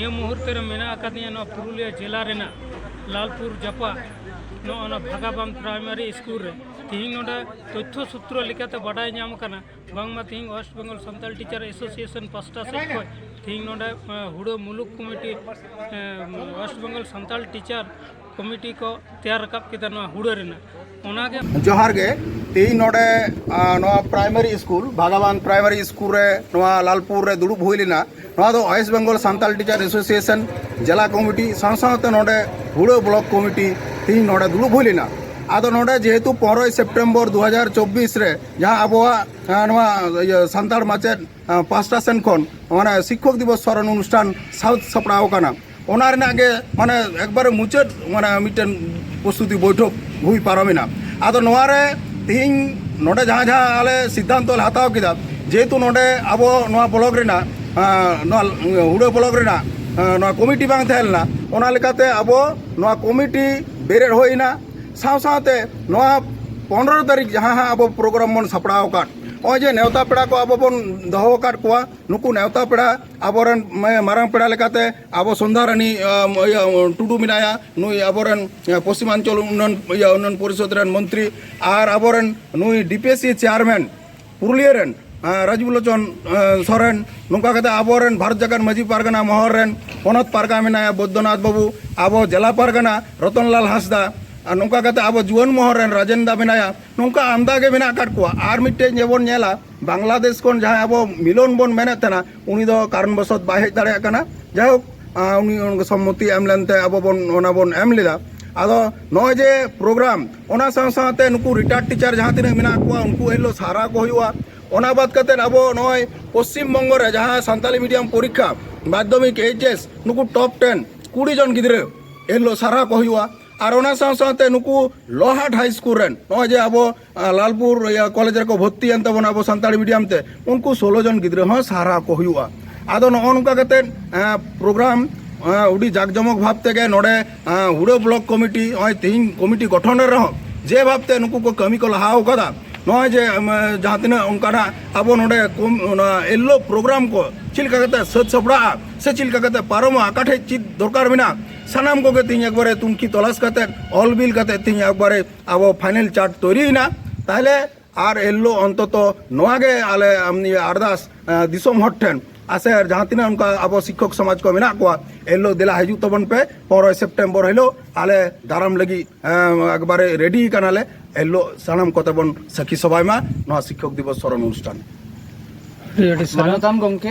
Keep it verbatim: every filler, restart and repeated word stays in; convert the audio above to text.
ᱱᱤᱭᱟᱹ ᱢᱩᱦᱩᱨᱛᱮ ᱨᱮ ᱢᱮᱱᱟᱜ ᱟᱠᱟᱫᱤᱧᱟ ᱱᱚᱣᱟ ᱯᱩᱨᱩᱞᱤᱭᱟᱹ ᱡᱮᱞᱟ ᱨᱮᱱᱟᱜ ᱞᱟᱞᱯᱩᱨ ᱡᱟᱯᱟᱜ ᱱᱚᱜᱼᱚ ᱱᱚᱣᱟ ᱵᱷᱟᱜᱟᱵᱟᱱ ᱯᱨᱟᱭᱢᱟᱨᱤ ᱥᱠᱩᱞ ᱨᱮ᱾ ᱛᱮᱦᱮᱧ ᱱᱚᱰᱮ ᱛᱚᱛᱛᱷᱚ ᱥᱩᱛᱨᱚ ᱞᱮᱠᱟᱛᱮ ᱵᱟᱰᱟᱭ ᱧᱟᱢ ᱟᱠᱟᱱᱟ, ᱵᱟᱝᱢᱟ ᱛᱮᱦᱮᱧ west Bengal Santal teacher association ᱯᱟᱥᱴᱟ ᱥᱮᱫ ᱠᱷᱚᱱ ᱛᱮᱦᱮᱧ ᱱᱚᱰᱮ ᱮ, ᱦᱩᱲᱟᱹ ᱢᱩᱞᱩᱠ ᱠᱚᱢᱤᱴᱤ, ᱮ, west Bengal Santal teacher committee ᱠᱚ ᱛᱮᱭᱟᱨ ᱨᱟᱠᱟᱵ ᱠᱮᱫᱟ ᱱᱚᱣᱟ ᱦᱩᱲᱟᱹ ᱨᱮᱱᱟᱜ᱾ ᱚᱱᱟᱜᱮ ᱡᱚᱦᱟᱨ ᱜᱮ᱾ ᱛᱮᱦᱮᱧ ᱱᱚᱰᱮ ᱟᱨ, ᱱᱚᱣᱟ ᱯᱨᱟᱭᱢᱟᱨᱤ ᱥᱠᱩᱞ, ᱵᱷᱟᱜᱟᱵᱟᱱ ᱯᱨᱟᱭᱢᱟᱨᱤ ᱥᱠᱩᱞ ᱨᱮ ᱱᱚᱣᱟ ᱞᱟᱞᱯᱩᱨ ᱨᱮ ᱫᱩᱲᱩᱵ ᱦᱩᱭ ᱞᱮᱱᱟ᱾ ᱱᱚᱣᱟ ᱫᱚ West Bengal Santal teacher association ᱡᱮᱞᱟ ᱠᱚᱢᱤᱴᱤ ᱥᱟᱶ ᱥᱟᱶᱛᱮ ᱱᱚᱰᱮ ᱦᱩᱲᱟᱹ ᱵᱞᱚᱠ ᱠᱚᱢᱤᱴᱤ ᱛᱮᱦᱮᱧ ᱱᱚᱰᱮ ᱫᱩᱲᱩᱵ ᱦᱩᱭ ᱞᱮᱱᱟ᱾ ᱟᱫᱚ ᱱᱚᱰᱮ ᱡᱮᱦᱮᱛᱩ ᱯᱚᱱᱨᱚᱭ ᱥᱮᱯᱴᱮᱢᱵᱚᱨ ᱫᱩ ᱦᱟᱡᱟᱨ ᱪᱚᱵᱵᱤᱥ ᱨᱮ ᱡᱟᱦᱟᱸ ᱟᱵᱚᱣᱟᱜ ᱟᱨ, ᱱᱚᱣᱟ ᱤᱭᱟᱹ ᱥᱟᱱᱛᱟᱲ ᱢᱟᱪᱮᱫ ᱟᱨ, ᱯᱟᱥᱴᱟ ᱥᱮᱱ ᱠᱷᱚᱱ ᱢᱟᱱᱮ ᱥᱤᱠᱠᱷᱚᱠ ᱫᱤᱵᱚᱥ ᱥᱚᱨᱚᱱ ᱚᱱᱩᱥᱴᱷᱟᱱ ᱥᱟᱹᱛ ᱥᱟᱯᱲᱟᱣ ᱟᱠᱟᱱᱟ, ᱚᱱᱟ ᱨᱮᱱᱟᱜ ᱜᱮ ᱢᱟᱱᱮ ᱮᱠᱵᱟᱨᱮ ᱢᱩᱪᱟᱹᱫ ᱢᱟᱱᱮ ᱢᱤᱫᱴᱮᱱ ᱯᱨᱚᱥᱛᱩᱛᱤ ᱵᱳᱭᱴᱷᱚᱠ ᱦᱩᱭ ᱯᱟᱨᱚᱢᱮᱱᱟ᱾ ᱟᱫᱚ ᱱᱚᱣᱟ ᱨᱮ ᱛᱮᱦᱮᱧ ᱱᱚᱰᱮ ᱡᱟᱦᱟᱸ ᱡᱟᱦᱟᱸ ᱟᱞᱮ ᱥᱤᱫᱽᱫᱷᱟᱱᱛᱚ ᱞᱮ ᱦᱟᱛᱟᱣ ᱠᱮᱫᱟ, ᱡᱮᱦᱮᱛᱩ ᱱᱚᱰᱮ ᱟᱵᱚ ᱱᱚᱣᱟ ᱵᱞᱚᱠ ᱨᱮᱱᱟᱜ ᱟᱨ, ᱱᱚᱣᱟ ᱦᱩᱲᱟᱹ ᱵᱞᱚᱠ ᱨᱮᱱᱟᱜ ᱟᱨ, ᱱᱚᱣᱟ ᱠᱚᱢᱤᱴᱤ ᱵᱟᱝ ᱛᱟᱦᱮᱸ ᱞᱮᱱᱟ, ᱚᱱᱟ ᱞᱮᱠᱟᱛᱮ ᱟᱵᱚ ᱱᱚᱣᱟ ᱠᱚᱢᱤᱴᱤ ᱵᱮᱨᱮᱫ ᱦᱩᱭ ᱮᱱᱟ᱾ ᱥᱟᱶ ᱥᱟᱶᱛᱮ ᱱᱚᱣᱟ ᱯᱚᱱᱨᱚ ᱛᱟᱹᱨᱤᱠᱷ ᱡᱟᱦᱟᱸ ᱦᱟᱸᱜ ᱟᱵᱚ ᱯᱨᱳᱜᱨᱟᱢ ᱵᱚᱱ ᱥᱟᱯᱲᱟᱣ ᱟᱠᱟᱫ, ᱱᱚᱜᱼᱚᱭ ᱡᱮ ᱱᱮᱣᱛᱟ ᱯᱮᱲᱟ ᱠᱚ ᱟᱵᱚ ᱵᱚᱱ ᱫᱚᱦᱚ ᱟᱠᱟᱫ ᱠᱚᱣᱟ, ᱱᱩᱠᱩ ᱱᱮᱣᱛᱟ ᱯᱮᱲᱟ ᱟᱵᱚᱨᱮᱱ ᱢᱟ-, ᱢᱟᱨᱟᱝ ᱯᱮᱲᱟ ᱞᱮᱠᱟᱛᱮ ᱟᱵᱚ ᱥᱚᱱᱫᱷᱟᱨᱟᱱᱤ ᱟᱢ, ᱤᱭᱟᱹ, ᱴᱩᱰᱩ ᱢᱮᱱᱟᱭᱟ, ᱱᱩᱭ ᱟᱵᱚᱨᱮᱱ ᱮ, ᱯᱚᱥᱪᱤᱢᱟᱧᱪᱚᱞ ᱩᱱᱱᱚᱭᱚᱱ, ᱤᱭᱟᱹ, ᱩᱱᱱᱚᱭᱚᱱ ᱯᱚᱨᱤᱥᱚᱫᱽ ᱨᱮᱱ ᱢᱚᱱᱛᱨᱤ, ᱟᱨ ᱟᱵᱚᱨᱮᱱ ᱱᱩᱭ ᱰᱤᱯᱤᱮᱥᱥᱤ ᱪᱮᱭᱟᱨᱢᱮᱱ ᱯᱩᱨᱩᱞᱤᱭᱟᱹ ᱨᱮᱱ ᱟᱨ, ᱨᱟᱡᱤᱵ ᱞᱳᱪᱚᱱ ᱟᱨ, ᱥᱚᱨᱮᱱ, ᱱᱚᱝᱠᱟ ᱠᱟᱛᱮ ᱟᱵᱚᱨᱮᱱ ᱵᱷᱟᱨᱚᱛ ᱡᱟᱠᱟᱛ ᱢᱟᱹᱡᱷᱤ ᱯᱟᱨᱜᱟᱱᱟ ᱢᱚᱦᱚᱞ ᱨᱮᱱ ᱯᱚᱱᱚᱛ ᱯᱟᱨᱜᱟᱱᱟ ᱢᱮᱱᱟᱭᱟ ᱵᱳᱭᱫᱚᱱᱟᱛᱷ ᱵᱟᱹᱵᱩ, ᱟᱵᱚ ᱡᱮᱞᱟ ᱯᱟᱨᱜᱟᱱᱟ ᱨᱚᱛᱚᱱᱞᱟᱞ ᱦᱟᱸᱥᱫᱟ, ᱟᱨ ᱱᱚᱝᱠᱟ ᱠᱟᱛᱮ ᱟᱵᱚ ᱡᱩᱣᱟᱹᱱ ᱢᱚᱦᱚᱞ ᱨᱮᱱ ᱨᱟᱡᱮᱱ ᱫᱟ ᱢᱮᱱᱟᱭᱟ᱾ ᱱᱚᱝᱠᱟ ᱟᱢᱫᱟ ᱜᱮ ᱢᱮᱱᱟᱜ ᱟᱠᱟᱫ ᱠᱚᱣᱟ᱾ ᱟᱨ ᱢᱤᱫᱴᱮᱱ ᱡᱮᱵᱚᱱ ᱧᱮᱞᱟ, ᱵᱟᱝᱞᱟᱫᱮᱥ ᱠᱷᱚᱱ ᱡᱟᱦᱟᱸᱭ ᱟᱵᱚ ᱢᱤᱞᱚᱱ ᱵᱚᱱ ᱢᱮᱱᱮᱫ ᱛᱟᱦᱮᱱᱟ, ᱩᱱᱤ ᱫᱚ ᱠᱟᱨᱚᱱ ᱵᱚᱥᱚᱛ ᱵᱟᱭ ᱦᱮᱡ ᱫᱟᱲᱮᱭᱟᱜ ᱠᱟᱱᱟ᱾ ᱡᱟᱭᱦᱳᱠ, ᱟᱨ ᱩᱱᱤ ᱚᱱᱠᱟ ᱥᱚᱢᱢᱚᱛᱤ ᱮᱢ ᱞᱮᱱᱛᱮ ᱟᱵᱚ ᱵᱚᱱ ᱚᱱᱟ ᱵᱚᱱ ᱮᱢ ᱞᱮᱫᱟ᱾ ᱟᱫᱚ ᱱᱚᱜᱼᱚᱭ ᱡᱮ ᱯᱨᱳᱜᱨᱟᱢ, ᱚᱱᱟ ᱥᱟᱶ ᱥᱟᱶᱛᱮ ᱱᱩᱠᱩ ᱨᱤᱴᱟᱭᱟᱨᱰ ᱴᱤᱪᱟᱨ ᱡᱟᱦᱟᱸ ᱛᱤᱱᱟᱹᱜ ᱢᱮᱱᱟᱜ ᱠᱚᱣᱟ, ᱩᱱᱠᱩ ᱮᱱᱦᱤᱞᱳᱜ ᱥᱟᱨᱦᱟᱣ ᱠᱚ ᱦᱩᱭᱩᱜᱼᱟ᱾ ᱚᱱᱟ ᱵᱟᱫ ᱠᱟᱛᱮᱫ ᱟᱵᱚ ᱱᱚᱜᱼᱚᱭ ᱯᱚᱥᱪᱤᱢ ᱵᱚᱝᱜᱚ ᱨᱮ ᱡᱟᱦᱟᱸ ᱥᱟᱱᱛᱟᱞᱤ ᱢᱤᱰᱤᱭᱟᱢ ᱯᱚᱨᱤᱠᱠᱷᱟ, ᱢᱟᱫᱽᱫᱷᱚᱢᱤᱠ, ᱮᱭᱤᱪ ᱮᱥ, ᱱᱩᱠᱩ ᱴᱚᱯ ᱴᱮᱱ ᱠᱩᱲᱤ ᱡᱚᱱ ᱜᱤᱫᱽᱨᱟᱹ ᱮᱱᱦᱤᱞᱳᱜ ᱥᱟᱨᱦᱟᱣ ᱠᱚ ᱦᱩᱭᱩᱜᱼᱟ᱾ ᱟᱨ ᱚᱱᱟ ᱥᱟᱶ ᱥᱟᱶᱛᱮ ᱱᱩᱠᱩ ᱞᱳᱦᱟᱴ ᱦᱟᱭ ᱥᱠᱩᱞ ᱨᱮᱱ ᱱᱚᱜᱼᱚᱭ ᱡᱮ ᱟᱵᱚ ᱟᱨ, ᱞᱟᱞᱯᱩᱨ ᱤᱭᱟᱹ ᱠᱚᱞᱮᱡᱽ ᱨᱮᱠᱚ ᱵᱷᱚᱨᱛᱤᱭᱮᱱ ᱛᱟᱵᱚᱱᱟ ᱟᱵᱚ ᱥᱟᱱᱛᱟᱲᱤ ᱢᱤᱰᱤᱭᱟᱢ ᱛᱮ, ᱩᱱᱠᱩ ᱥᱳᱞᱳ ᱡᱚᱱ ᱜᱤᱫᱽᱨᱟᱹ ᱦᱚᱸ ᱥᱟᱨᱦᱟᱣ ᱠᱚ ᱦᱩᱭᱩᱜᱼᱟ᱾ ᱟᱫᱚ ᱱᱚᱜᱼᱚ ᱱᱚᱝᱠᱟ ᱠᱟᱛᱮᱫ, ᱮᱸ, ᱯᱨᱳᱜᱨᱟᱢ, ᱮᱸ, ᱟᱹᱰᱤ ᱡᱟᱠ ᱡᱚᱢᱚᱠ ᱵᱷᱟᱵᱽ ᱛᱮᱜᱮ ᱱᱚᱰᱮ, ᱮᱸ, ᱦᱩᱲᱟᱹ ᱵᱞᱚᱠ ᱠᱚᱢᱤᱴᱤ ᱱᱚᱜᱼᱚᱭ ᱛᱮᱦᱮᱧ ᱠᱚᱢᱤᱴᱤ ᱜᱚᱴᱷᱚᱱ ᱨᱮᱦᱚᱸ ᱡᱮ ᱵᱷᱟᱵᱽ ᱛᱮ ᱱᱩᱠᱩ ᱠᱚ ᱠᱟᱹᱢᱤ ᱠᱚ ᱞᱟᱦᱟᱣ ᱠᱟᱫᱟ, ᱱᱚᱜᱼᱚᱭ ᱡᱮ, ᱮᱢ, ᱡᱟᱦᱟᱸ ᱛᱤᱱᱟᱹᱜ ᱚᱱᱠᱟᱱᱟᱜ ᱟᱵᱚ ᱱᱚᱰᱮ ᱠᱚᱢ, ᱚᱱᱟ ᱮᱞ ᱳ ᱯᱨᱳᱜᱨᱟᱢ ᱠᱚ ᱪᱮᱫ ᱞᱮᱠᱟ ᱠᱟᱛᱮ ᱥᱟᱹᱛ ᱥᱟᱯᱲᱟᱜᱼᱟ ᱥᱮ ᱪᱮᱫ ᱞᱮᱠᱟ ᱠᱟᱛᱮ ᱯᱟᱨᱚᱢᱚᱜᱼᱟ, ᱚᱠᱟ ᱴᱷᱮᱡ ᱪᱮᱫ ᱫᱚᱨᱠᱟᱨ ᱢᱮᱱᱟᱜᱼᱟ, ᱥᱟᱱᱟᱢ ᱠᱚᱜᱮ ᱛᱮᱦᱮᱧ ᱮᱠᱵᱟᱨᱮ ᱛᱩᱱᱠᱷᱤ ᱛᱚᱞᱟᱥ ᱠᱟᱛᱮ, ᱚᱞ ᱵᱤᱞ ᱠᱟᱛᱮ ᱛᱮᱦᱮᱧ ᱮᱠᱵᱟᱨᱮ ᱟᱵᱚ ᱯᱷᱟᱭᱱᱮᱞ ᱪᱟᱨᱴ ᱛᱳᱭᱨᱤᱭᱮᱱᱟ᱾ ᱛᱟᱦᱞᱮ ᱟᱨ ᱮᱱᱦᱤᱞᱳᱜ ᱚᱱᱛᱚᱛᱚ ᱱᱚᱣᱟ ᱜᱮ ᱟᱞᱮ, ᱟᱢ, ᱱᱤᱭᱟᱹ ᱟᱨᱫᱟᱥ, ᱮ, ᱫᱤᱥᱚᱢ ᱦᱚᱲ ᱴᱷᱮᱱ, ᱟᱥᱮ ᱡᱟᱦᱟᱸ ᱛᱤᱱᱟᱹᱜ ᱚᱱᱠᱟ ᱟᱵᱚ ᱥᱤᱠᱠᱷᱚᱠ ᱥᱚᱢᱟᱡᱽ ᱠᱚ ᱢᱮᱱᱟᱜ ᱠᱚᱣᱟ, ᱮᱱᱦᱤᱞᱳᱜ ᱫᱮᱞᱟ ᱦᱤᱡᱩᱜ ᱛᱟᱵᱚᱱ ᱯᱮ, ᱯᱚᱱᱨᱚᱭ ᱥᱮᱯᱴᱮᱢᱵᱚᱨ ᱦᱤᱞᱳᱜ ᱟᱞᱮ ᱫᱟᱨᱟᱢ ᱞᱟᱹᱜᱤᱫ, ᱮ, ᱮᱠᱵᱟᱨᱮ ᱨᱮᱰᱤ ᱠᱟᱱᱟᱞᱮ᱾ ᱮᱱᱦᱤᱞᱳᱜ ᱥᱟᱱᱟᱢ ᱠᱚᱛᱮ ᱵᱚᱱ ᱥᱟᱹᱠᱷᱤ ᱥᱚᱵᱷᱟᱭ ᱢᱟ ᱱᱚᱣᱟ ᱥᱤᱠᱠᱷᱚᱠ ᱫᱤᱵᱚᱥ ᱥᱚᱨᱚᱱ ᱚᱱᱩᱥᱴᱷᱟᱱ᱾ ᱟᱹᱰᱤ ᱟᱹᱰᱤ ᱥᱟᱨᱦᱟᱣ᱾ ᱢᱟᱱᱚᱛᱟᱱ ᱜᱚᱢᱠᱮ,